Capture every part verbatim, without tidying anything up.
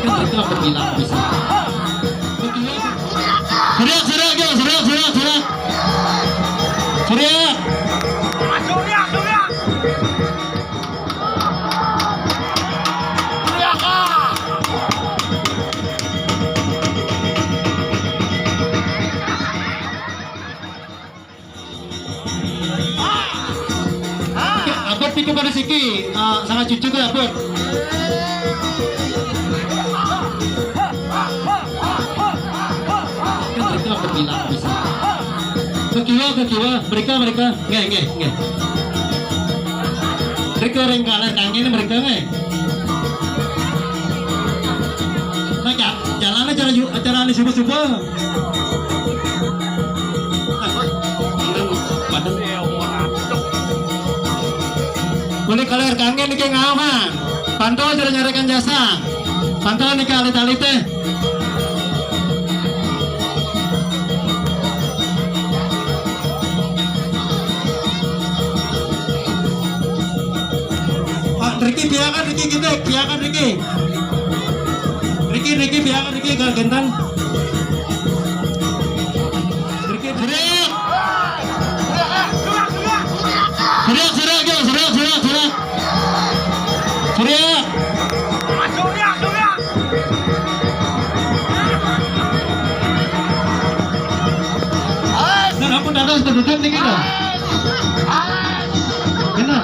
Kan itu aku bilang bisa. Teriak, teriak, yo, teriak, teriak, teriak. Teriak. Oke, Abot pikir pada siki, eh, sangat cucu ke Abot. Kan itu aku bilang bisa. Kekiwa, kekiwa, mereka, mereka, nge, nge, nge. Mereka orang kalah kangen mereka, nge. Nah, ja-, jalan acara ju-, acara anu subuh-subuh. Padahal. Boleh kalau kangen niki ngawan. Pantau aja nyarikan jasa. Pantau niki alit-alit teh. Pak Riki, biarkan Riki kita, biarkan Riki. Riki, Riki, biarkan Riki, gak gentan. Riki, Riki. Sudah, sudah, sudah, sudah, sudah. Sudah. Nah, ampun, dados kedudukan niki lho. Bener.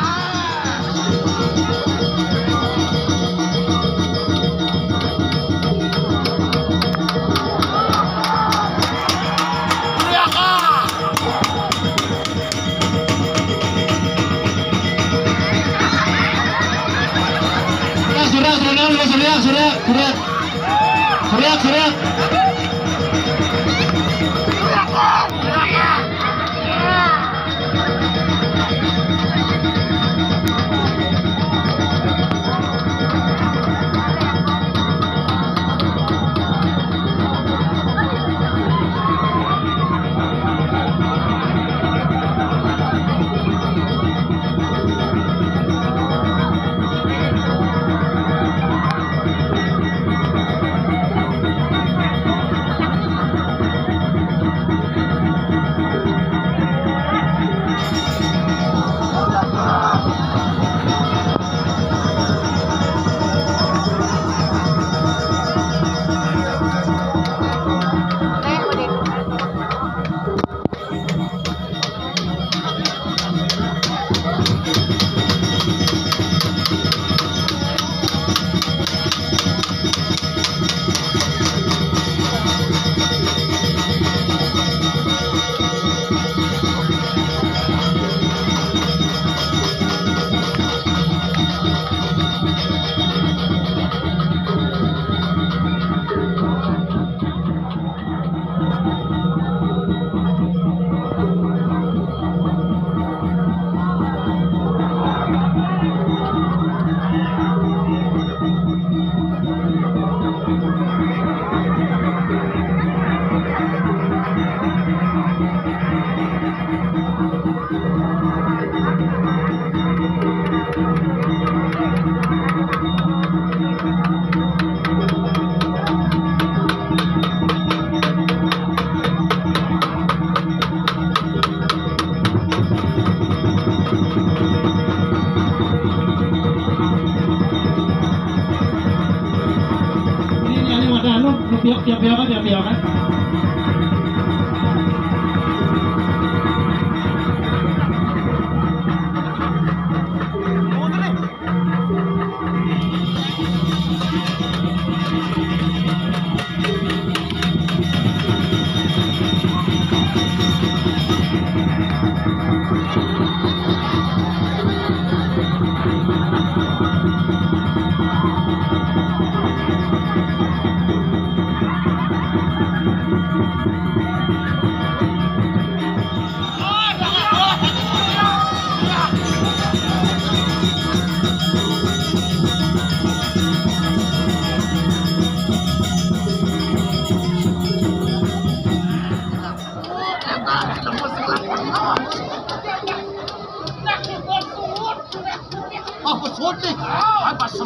Sudah, sudah, sudah, sudah, sudah, sudah. Sudah, sudah. Ini, ini ada anu, piok, piok, piok, piok, piok, kan?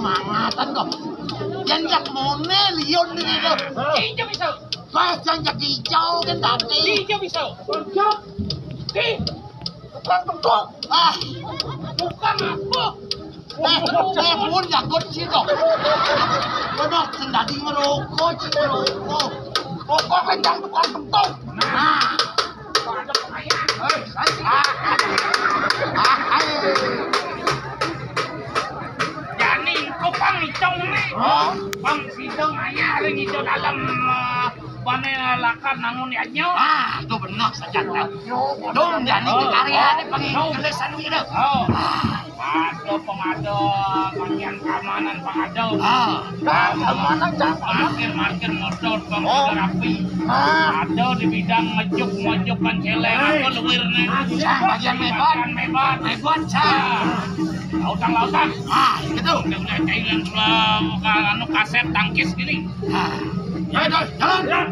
Mangatan kok. Yen jak mone liun iki lho. Ijo iso. Pas jan jak ijo kan tadi. Ijo iso. Ijo. Ih, tukang tepuk. Ah, tukang apa? Eh, eh, pun jagot sih dong. Bener, sing dadi ngerokok, sing ngerokok. Rokok kencang tukang tepuk. Nah. Ah, ah, ah, ah. Jani, engko pang icong ne. Oh. Pang sidang aja ring ijo dalam, eh, bane lakar nangun yadnya. Ah, itu bener saja. Dong, jani karya ini pang gelesan gitu. Oh. Ada pengada, bagian keamanan pengada. Ah, keamanan, Cang. Parkir, parkir motor, pang rapi. Ah. Ada di bidang ngejuk, ngojok, kan celeng, apa luwir ne. Cang, bagian mebat. Bagian mebat. Mebat, Cang. Ah, lautan, lautan. Ah, gitu. Udah, udah, cairan, eh, anu, kaset tangkis gini. Ah. Ya, jalan. Jalan.